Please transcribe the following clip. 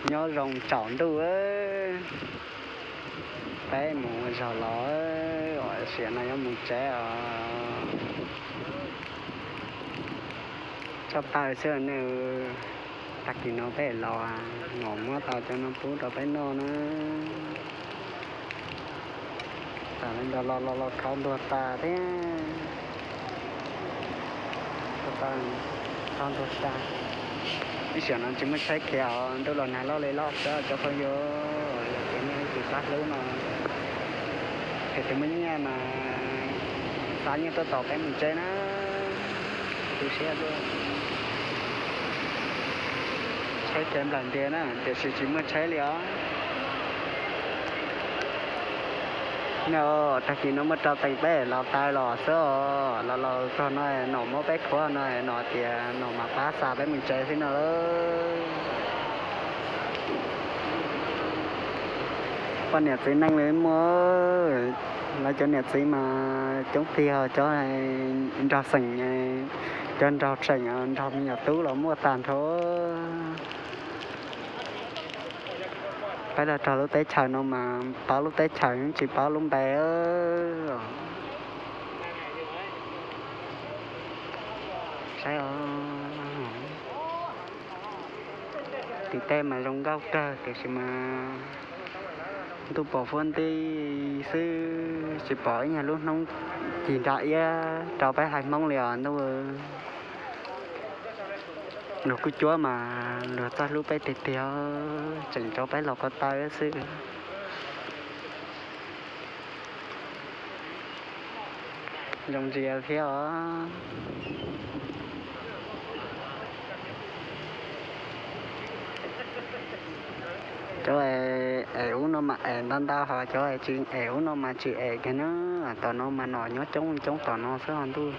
Nyob zoo tsaus ntuj, peb mus ua zaug los, ua siav no yuav mus tsev os. Tshaj plaws xwb ne. Tag kis no peb los, Nom muab tau cov no pub rau peb noj na. Tam no los los los khov ntuag tas thiab. Khov ntuag tas. Ib sim no tsis muaj tsheb khiav os, ntuj los nag loj li loj xwb cov phooj ywg. Yog tias nej leej twg pab hlub no, yog tias muaj nyiaj mas xa nyiaj tuaj tos peb mus tsev na. Tu siab xwb. Tsheb khiav nplaim ntiag na, tiam sis tsis muaj tsheb li os. No, tag kis no muaj rau teem peb los taw los xwb os, los los txog no Nom muab peb khuav no Nom tias Nom mam pab xa peb mus tsev xwb no lauj. Poj niam txiv neej li muaj, lawv cov niam txiv mas coob tiag, cov nrog xeem, cov nrog seem nrog me nyuam tub los muaj tag nrho. Peb los rau lub teb chaws no mas paub lub teb chaws tsis paub lub npe. Saib os, tim tej mas zoo nkauj kawg tiam sis mas ntuj pom huab nti xwb, tsis pom ib nyuag lub hnub cig nra iab rau peb haiv Hmoob li os ntuj. Luag kuj cuab mas luag txawj hlub peb tiag tiag, tseem tso peb los ko taw xwb. Zoo ntsia thiab os. Cov es ub no mas es ntau ntau, ho cov es tsis es ub no mas tsis es kiag na. Tom no mas Nom nyob coob coob tom no xwb ho ntuj.